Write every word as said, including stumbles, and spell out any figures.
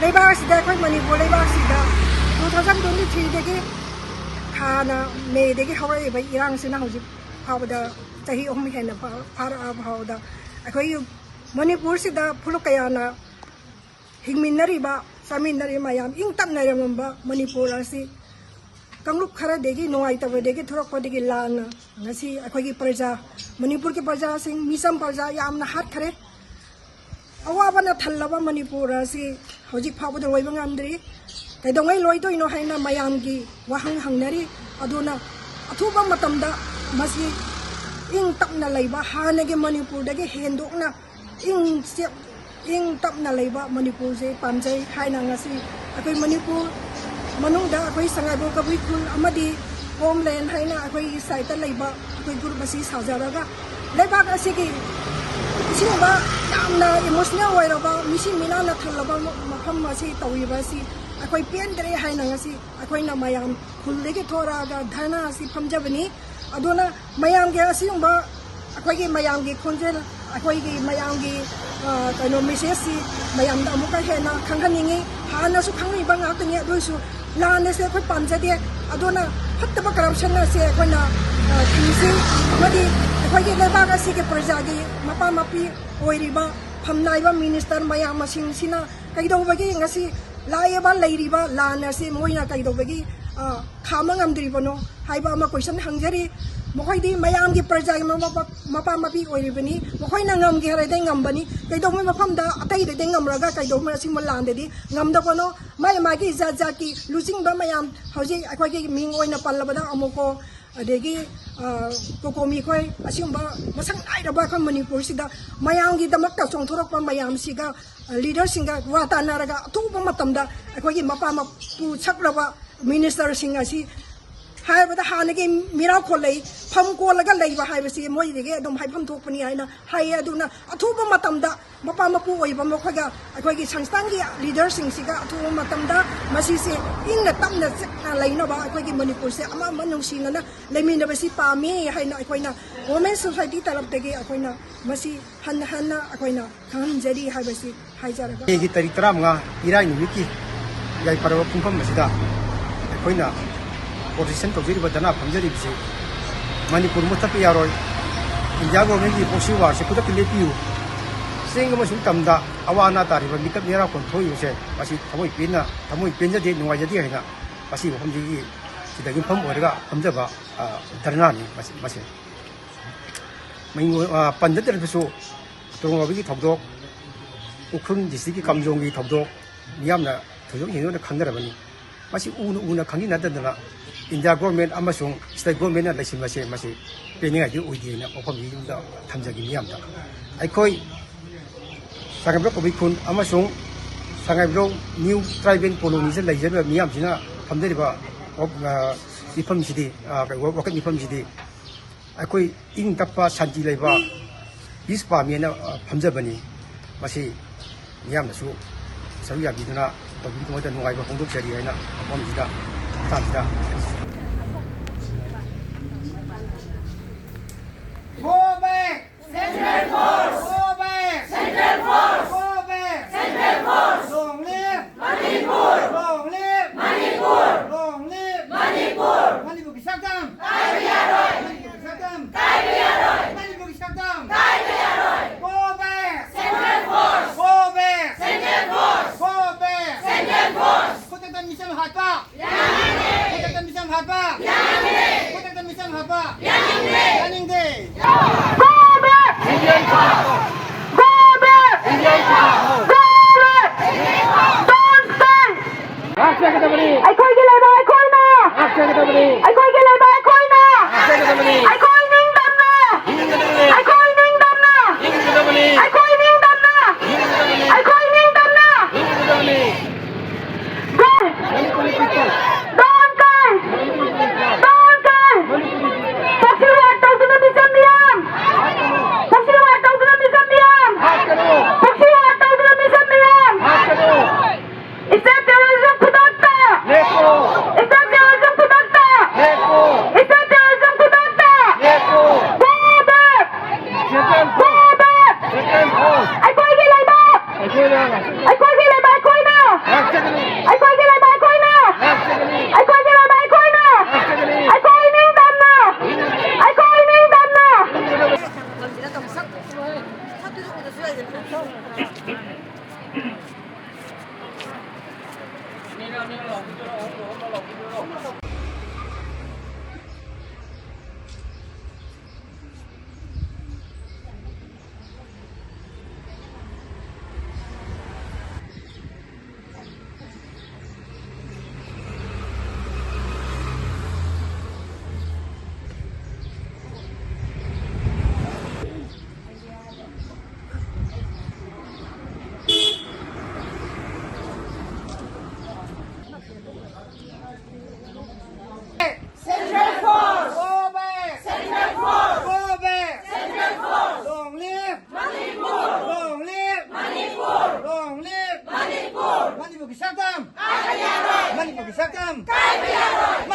ꯂꯩꯕꯥꯛ ꯑꯁꯤꯗ, ꯑꯩꯈꯣꯏ ꯃꯅꯤꯄꯨꯔ ꯂꯩꯕꯥꯛ ꯑꯁꯤꯗ two thousand twenty three ꯗꯒꯤ ꯍꯥꯟꯅ ꯃꯦꯗꯒꯤ ꯍꯧꯔꯛꯏꯕ ꯏꯔꯥꯡꯁꯤꯅ ꯍꯧꯖꯤꯛ ꯐꯥꯎꯕꯗ ꯆꯍꯤ ꯑꯍꯨꯝ ꯍꯦꯟꯅ ꯐꯥ- ꯐꯥꯔꯛꯑ ꯐꯥꯎꯕꯗ ꯑꯩꯈꯣꯏꯒꯤ ꯃꯅꯤꯄꯨꯔꯁꯤꯗ ꯐꯨꯔꯨꯞ ꯀꯌꯥꯅ ꯍꯤꯡꯃꯤꯟꯅꯔꯤꯕ, ꯆꯥꯃꯤꯟꯅꯔꯤꯕ ꯃꯌꯥꯝ ꯏꯪ ꯇꯞꯅ ꯂꯩꯔꯝꯕ ꯃꯅꯤꯄꯨꯔ ꯑꯁꯤ ꯀꯥꯡꯂꯨꯞ ꯈꯔꯗꯒꯤ ꯅꯨꯡꯉꯥꯏꯇꯕꯗꯒꯤ ꯊꯣꯔꯛꯄꯗꯒꯤ ꯂꯥꯟꯅ ꯉꯁꯤ ꯑꯩꯈꯣꯏꯒꯤ ꯄ꯭ꯔꯖꯥ, ꯃꯅꯤꯄꯨꯔꯒꯤ ꯄ꯭ꯔꯖꯥꯁꯤꯡ, ꯃꯤꯆꯝ ꯄ꯭ꯔꯖꯥ ꯌꯥꯝꯅ ꯍꯥꯠꯈꯔꯦ꯫ ꯑꯋꯥꯕꯅ ꯊꯜꯂꯕ ꯃꯅꯤꯄꯨꯔ ꯑꯁꯤ ꯍꯧꯖꯤꯛ ꯐꯥꯎꯕꯗ ꯂꯣꯏꯕ ꯉꯝꯗ꯭ꯔꯤ꯫ ꯀꯩꯗꯧꯉꯩ ꯂꯣꯏꯗꯣꯏꯅꯣ ꯍꯥꯏꯅ ꯃꯌꯥꯝꯒꯤ ꯋꯥꯍꯪ ꯍꯪꯅꯔꯤ꯫ ꯑꯗꯨꯅ ꯑꯊꯨꯕ ꯃꯇꯝꯗ ꯃꯁꯤ ꯏꯪ ꯇꯞꯅ ꯂꯩꯕ, ꯍꯥꯟꯅꯒꯤ ꯃꯅꯤꯄꯨꯔꯗꯒꯤ ꯍꯦꯟꯗꯣꯛꯅ ꯏꯪ ꯆꯦꯞ-, ꯏꯪ ꯇꯞꯅ ꯂꯩꯕ ꯃꯅꯤꯄꯨꯔꯁꯦ ꯄꯥꯝꯖꯩ ꯍꯥꯏꯅ ꯉꯁꯤ ꯑꯩꯈꯣꯏ ꯃꯅꯤꯄꯨꯔ ꯃꯅꯨꯡꯗ ꯑꯩꯈꯣꯏ ꯁꯉꯥꯏꯕ꯭ꯔꯧ ꯀꯕꯨꯏ ꯈꯨꯜ ꯑꯃꯗꯤ ꯍꯣꯝꯂꯦꯟ ꯍꯥꯏꯅ ꯑꯩꯈꯣꯏꯒꯤ ꯁꯥꯏꯠꯇ ꯂꯩꯕ ꯑꯩꯈꯣꯏ ꯒ꯭ꯔꯨꯞ ꯑꯁꯤ ꯁꯥꯖꯔꯒ ꯂꯩꯕꯥꯛ ꯑꯁꯤꯒꯤ ꯑꯁꯤꯒꯨꯝꯕ ꯌꯥꯝꯅ ꯏꯃꯣꯁꯅꯦꯜ ꯑꯣꯏꯔꯕ, ꯃꯤꯁꯤ ꯃꯤꯅꯥꯅ ꯊꯜꯂꯕ ꯃꯐꯝ ꯑꯁꯤ ꯇꯧꯔꯤꯕ ꯑꯁꯤ ꯑꯩꯈꯣꯏ ꯄꯦꯟꯗ꯭ꯔꯦ ꯍꯥꯏꯅ ꯉꯁꯤ ꯑꯩꯈꯣꯏꯅ ꯃꯌꯥꯝ ꯈꯨꯜꯗꯒꯤ ꯊꯣꯔꯛꯑꯒ ꯙꯔꯅꯥ ꯑꯁꯤ ꯐꯝꯖꯕꯅꯤ꯫ ꯑꯗꯨꯅ ꯃꯌꯥꯝꯒꯤ ꯑꯁꯤꯒꯨꯝꯕ ꯑꯩꯈꯣꯏꯒꯤ ꯃꯌꯥꯝꯒꯤ ꯈꯣꯟꯖꯦꯜ, ꯑꯩꯈꯣꯏꯒꯤ ꯃꯌꯥꯝꯒꯤ, ꯑ, ꯀꯩꯅꯣ, ꯃꯦꯁꯦꯖꯁꯤ ꯃꯌꯥꯝꯗ ꯑꯃꯨꯛꯀ ꯍꯦꯟꯅ ꯈꯪꯍꯟꯅꯤꯡꯉꯤ꯫ ꯍꯥꯟꯅꯁꯨ ꯈꯪꯉꯤꯕ ꯉꯥꯛꯇꯅꯤ, ꯑꯗꯨ ꯑꯣꯏꯔꯁꯨ ꯂꯥꯟ ꯑꯁꯦ ꯑꯩꯈꯣꯏ ꯄꯥꯝꯖꯗꯦ꯫ ꯑꯗꯨꯅ ꯐꯠꯇꯕ ꯀꯔꯞꯁꯟ ꯑꯁꯦ ꯑꯩꯈꯣꯏꯅ, ꯑ, ꯊꯤꯡꯁꯤ, ꯑꯃꯗꯤ ꯑꯩꯈꯣꯏꯒꯤ ꯂꯩꯕꯥꯛ ꯑꯁꯤꯒꯤ ꯄ꯭ꯔꯖꯥꯒꯤ ꯃꯄꯥ ꯃꯄꯤ ꯑꯣꯏꯔꯤꯕ ꯐꯝꯅꯥꯏꯕ ꯃꯤꯅꯤꯁꯇꯔ ꯃꯌꯥꯝ ꯑꯁꯤꯡꯁꯤꯅ ꯀꯩꯗꯧꯕꯒꯤ ꯉꯁꯤ ꯂꯥꯛꯏꯕ ꯂꯩꯔꯤꯕ ꯂꯥꯟ ꯑꯁꯤ ꯃꯣꯏꯅ ꯀꯩꯗꯧꯕꯒꯤ, ꯑ, ꯈꯥꯝꯕ ꯉꯝꯗ꯭ꯔꯤꯕꯅꯣ ꯍꯥꯏꯕ ꯑꯃ ꯀꯣꯏꯁꯟ ꯍꯪꯖꯔꯤ꯫ ꯃꯈꯣꯏꯗꯤ ꯃꯌꯥꯝꯒꯤ ꯄ꯭ꯔꯖꯥꯒꯤ ꯃꯃꯥ-, ꯃꯄꯥ ꯃꯄꯤ ꯑꯣꯏꯔꯤꯕꯅꯤ꯫ ꯃꯈꯣꯏꯅ ꯉꯝꯒꯦ ꯍꯥꯏꯔꯗꯤ ꯉꯝꯕꯅꯤ꯫ ꯀꯩꯗꯧꯕ ꯃꯐꯝꯗ ꯑꯇꯩꯗꯗꯤ ꯉꯝꯂꯒ ꯀꯩꯗꯧꯕ ꯑꯁꯤꯒꯨꯝꯕ ꯂꯥꯟꯗꯗꯤ ꯉꯝꯗꯕꯅꯣ? ꯃꯥꯏ ꯃꯥꯒꯤ ꯖꯥꯠ ꯖꯥꯠꯀꯤ ꯂꯨꯆꯤꯡꯕ ꯃꯌꯥꯝ, ꯍꯧꯖꯤꯛ ꯑꯩꯈꯣꯏꯒꯤ ꯃꯤꯡ ꯑꯣꯏꯅ ꯄꯜꯂꯕꯗ ꯑꯃꯨꯛꯀꯣ, ꯑꯗꯒꯤ, ꯑ, ꯀꯣꯀꯣꯃꯤ ꯈꯣꯏ, ꯑꯁꯤꯒꯨꯝꯕ ꯃꯁꯛ ꯅꯥꯏꯔꯕ ꯑꯩꯈꯣꯏ ꯃꯅꯤꯄꯨꯔꯁꯤꯗ ꯃꯌꯥꯝꯒꯤꯗꯃꯛꯇ ꯆꯣꯡꯊꯣꯔꯛꯄ ꯃꯌꯥꯝꯁꯤꯒ, ꯑ, ꯂꯤꯗꯔꯁꯤꯡꯒ ꯋꯥ ꯇꯥꯟꯅꯔꯒ ꯑꯊꯨꯕ ꯃꯇꯝꯗ ꯑꯩꯈꯣꯏꯒꯤ ꯃꯄꯥ ꯃꯄꯨ ꯁꯛꯂꯕ ꯃꯤꯅꯤꯁꯇꯔꯁꯤꯡ ꯑꯁꯤ ꯍꯥꯏꯕꯗ ꯍꯥꯟꯅꯒꯤ ꯃꯤꯔꯥꯎ ꯈꯣꯜꯂꯩ ꯐꯝ ꯀꯣꯜꯂꯒ ꯂꯩꯕ ꯍꯥꯏꯕꯁꯤ ꯃꯣꯏꯗꯒꯤ ꯑꯗꯨꯝ ꯍꯥꯏꯐꯝ ꯊꯣꯛꯄꯅꯤ ꯍꯥꯏꯅ ꯍꯥꯏꯌꯦ꯫ ꯑꯗꯨꯅ ꯑꯊꯨꯕ ꯃꯇꯝꯗ ꯃꯄꯥ ꯃꯄꯨ ꯑꯣꯏꯕ ꯃꯈꯣꯏꯒ ꯑꯩꯈꯣꯏꯒꯤ ꯁꯪꯁꯊꯥꯟꯒꯤ ꯂꯤꯗꯔꯁꯤꯡꯁꯤꯒ ꯑꯊꯨꯕ ꯃꯇꯝꯗ ꯃꯁꯤꯁꯦ ꯏꯪꯅ ꯇꯞꯅ ꯆꯤꯛꯅ ꯂꯩꯅꯕ ꯑꯩꯈꯣꯏꯒꯤ ꯃꯅꯤꯄꯨꯔꯁꯦ ꯑꯃ ꯑꯃ ꯅꯨꯡꯁꯤꯅꯅ ꯂꯩꯃꯤꯟꯅꯕꯁꯤ ꯄꯥꯝꯃꯤ ꯍꯥꯏꯅ ꯑꯩꯈꯣꯏꯅ ꯋꯨꯃꯦꯟ ꯁꯣꯁꯥꯏꯇꯤ ꯇꯔꯞꯇꯒꯤ ꯑꯩꯈꯣꯏꯅ ꯃꯁꯤ ꯍꯟꯅ ꯍꯟꯅ ꯑꯩꯈꯣꯏꯅ ꯈꯪꯍꯟꯖꯔꯤ ꯍꯥꯏꯕꯁꯤ ꯍꯥꯏꯖꯔꯒ꯫ ꯃꯦꯒꯤ ꯇꯥꯔꯤꯛ ꯇꯔꯥꯃꯉꯥ ꯏꯔꯥꯏ ꯅꯨꯃꯤꯠꯀꯤ ꯌꯥꯏꯐꯔꯕ ꯄꯨꯡꯐꯝ ꯑꯁꯤꯗ ꯑꯩꯈꯣꯏꯅ ꯄ꯭ꯔꯣꯇꯦꯁꯟ ꯇꯧꯖꯔꯤꯕ, ꯙꯔꯅꯥ ꯐꯝꯖꯔꯤꯕꯁꯤ ꯃꯅꯤꯄꯨꯔ ꯃꯨꯠꯊꯠꯄ ꯌꯥꯔꯣꯏ, ꯏꯟꯗꯤꯌꯥ ꯒꯣꯔꯃꯦꯟꯒꯤ ꯄ꯭ꯔꯣꯛꯁꯤ ꯋꯥꯔꯁꯦ ꯈꯨꯗꯛꯇ ꯂꯦꯞꯄꯤꯌꯨ, ꯆꯤꯡ ꯑꯃꯁꯨꯡ ꯇꯝꯗ ꯑꯋꯥ ꯑꯅꯥ ꯇꯥꯔꯤꯕ ꯃꯤꯀꯞ ꯃꯤꯔꯥ ꯈꯣꯟ ꯊꯣꯛꯏꯕꯁꯦ ꯃꯁꯤ ꯊꯃꯣꯏ ꯄꯦꯟꯅ, ꯊꯃꯣꯏ ꯄꯦꯟꯖꯗꯦ, ꯅꯨꯡꯉꯥꯏꯖꯗꯦ ꯍꯥꯏꯅ ꯃꯁꯤ ꯋꯥꯐꯝꯁꯤꯒꯤ ꯁꯤꯗꯒꯤ ꯌꯨꯝꯐꯝ ꯑꯣꯏꯔꯒ ꯐꯝꯖꯕ, ꯑ, ꯙꯔꯅꯥꯅꯤ ꯃꯁꯤ, ꯃꯁꯤ꯫ ꯃꯤꯡ ꯑꯣꯏ-, ꯑ, ꯄꯟꯖꯗ꯭ꯔꯕꯁꯨ ꯇꯣꯔꯣꯡ ꯂꯥꯎꯕꯤꯒꯤ ꯊꯧꯗꯣꯛ, ꯎꯈ꯭ꯔꯨꯜ ꯗꯤꯁꯇ꯭ꯔꯤꯛꯀꯤ ꯀꯥꯝꯖꯣꯡꯒꯤ ꯊꯧꯗꯣꯛ ꯃꯤꯌꯥꯝꯅ ꯊꯣꯏꯗꯣꯛ ꯍꯦꯟꯗꯣꯛꯅ ꯈꯪꯅꯔꯕꯅꯤ꯫ ꯃꯁꯤ ꯎꯅ ꯎꯅ ꯈꯪꯖꯤꯟꯅꯗꯗꯅ ꯏꯟꯗꯤꯌꯥ ꯒꯣꯔꯃꯦꯟ ꯑꯃꯁꯨꯡ ꯁ꯭ꯇꯦꯠ ꯒꯣꯔꯃꯦꯟꯅ ꯂꯩꯁꯤꯟꯕꯁꯦ ꯃꯁꯤ ꯄꯦꯟꯅꯤꯡꯉꯥꯏꯗꯤ ꯑꯣꯏꯗꯦꯅ ꯋꯥꯐꯝꯁꯤ ꯌꯨꯝꯗ ꯊꯝꯖꯒꯦ ꯃꯤꯌꯥꯝꯗ꯫ ꯑꯩꯈꯣꯏ ꯁꯉꯥꯏꯄ꯭ꯔꯧ ꯀꯕꯨꯏ ꯈꯨꯟ ꯑꯃꯁꯨꯡ ꯁꯉꯥꯏꯄ꯭ꯔꯧ ꯅ꯭ꯌꯨ ꯇ꯭ꯔꯥꯏꯕꯦꯜ ꯀꯣꯂꯣꯅꯤꯗ ꯂꯩꯖꯔꯤꯕ ꯃꯤꯌꯥꯝꯁꯤꯅ ꯐꯝꯖꯔꯤꯕ ꯋꯥ-, ꯑ, ꯃꯤꯐꯝꯁꯤꯗꯤ, ꯑ, ꯋꯥꯀꯠ ꯃꯤꯐꯝꯁꯤꯗꯤ ꯑꯩꯈꯣꯏ ꯏꯪ ꯇꯞꯄ, ꯁꯥꯟꯇꯤ ꯂꯩꯕ, ꯄꯤꯁ ꯄꯥꯝꯃꯦꯅ, ꯑ, ꯐꯝꯖꯕꯅꯤ꯫ ꯃꯁꯤ ꯃꯤꯌꯥꯝꯅꯁꯨ ꯁꯔꯨꯛ ꯌꯥꯕꯤꯗꯨꯅ ꯇꯧꯕꯤꯗꯨꯃꯛꯇ ꯅꯨꯡꯉꯥꯏꯕ ꯐꯣꯡꯗꯣꯛꯆꯔꯤ ꯍꯥꯏꯅ ꯃꯐꯝꯁꯤꯗ, ꯃꯇꯥꯡꯁꯤꯗ꯫ Go back! Central Force! Go back! Central Force! Go back! Central Force! Long live! Manipur! Long live! Manipur! Long live! Manipur! ꯃꯅꯤꯄꯨꯔꯒꯤ ꯁꯛꯇꯝ! ꯀꯥꯏꯕ ꯌꯥꯔꯣꯏ! ꯃꯅꯤꯄꯨꯔꯒꯤ ꯁꯛꯇꯝ! ꯀꯥꯏꯕ ꯌꯥꯔꯣꯏ! ꯃꯅꯤꯄꯨꯔꯒꯤ ꯁꯛꯇꯝ! ꯀꯥꯏꯕ ꯌꯥꯔꯣꯏ! Go back! Central Force! Go back! Central Force! Go back! Central Force! ꯈꯨꯗꯛꯇ ꯃꯤꯆꯝ ꯍꯥꯠꯄ! ꯌꯥꯅꯤꯡꯗꯦ! ꯈꯨꯗꯛꯇ ꯃꯤꯆꯝ ꯍꯥꯠꯄ! ꯌꯥꯅꯤꯡꯗꯦ! ꯈꯨꯗꯛꯇ ꯃꯤꯆꯝ ꯍꯥꯠꯄ! ꯌꯥꯅꯤꯡꯗꯦ! ꯌꯥꯅꯤꯡꯗꯦ! Go back! Go back! Go back! Don't stay! ꯉꯥꯛꯆꯒꯗꯕꯅꯤ! ꯑꯩꯈꯣꯏꯒꯤ ꯂꯩꯕꯥꯛ ꯑꯩꯈꯣꯏꯅ! ꯉꯥꯛꯆꯒꯗꯕꯅꯤ! ꯑꯩꯈꯣꯏꯒꯤ ꯂꯩꯕꯥꯛ ꯑꯩꯈꯣꯏꯅ! ꯉꯥꯛꯆꯒꯗꯕꯅꯤ! ꯑꯩꯈꯣꯏ ꯅꯤꯡꯇꯝꯅ! ꯍꯤꯡꯒꯗꯕꯅꯤ! ꯑꯩꯈꯣꯏ ꯅꯤꯡꯇꯝꯅ! ꯍꯤꯡꯒꯗꯕꯅꯤ! ꯑꯩꯈꯣꯏ ꯅꯤꯡꯇꯝꯅ! ꯍꯤꯡꯒꯗꯕꯅꯤ! ꯑꯩꯈꯣꯏ ꯅꯤꯡꯇꯝꯅ! ꯍꯤꯡꯒꯗꯕꯅꯤ! Don't! Manipuri people! Don't cry! Don't cry! Proxy war ꯇꯧꯗꯨꯅ ꯃꯤꯆꯝ ꯃꯤꯌꯥꯝ! ꯄ꯭ꯔꯣꯛꯁꯤ ꯋꯥꯔ ꯇꯧꯗꯨꯅ ꯃꯤꯆꯝ Central Force! Go back! Central Force! Go back! Central Force! Long live Manipur! Long live Manipur! Long live Manipur! ꯃꯅꯤꯄꯨꯔꯒꯤ ꯁꯛꯇꯝ! ꯀꯥꯏꯕ ꯌꯥꯔꯣꯏ! ꯃꯅꯤꯄꯨꯔꯒꯤ ꯁꯛꯇꯝ! ꯀꯥꯏꯕ ꯌꯥꯔꯣꯏ!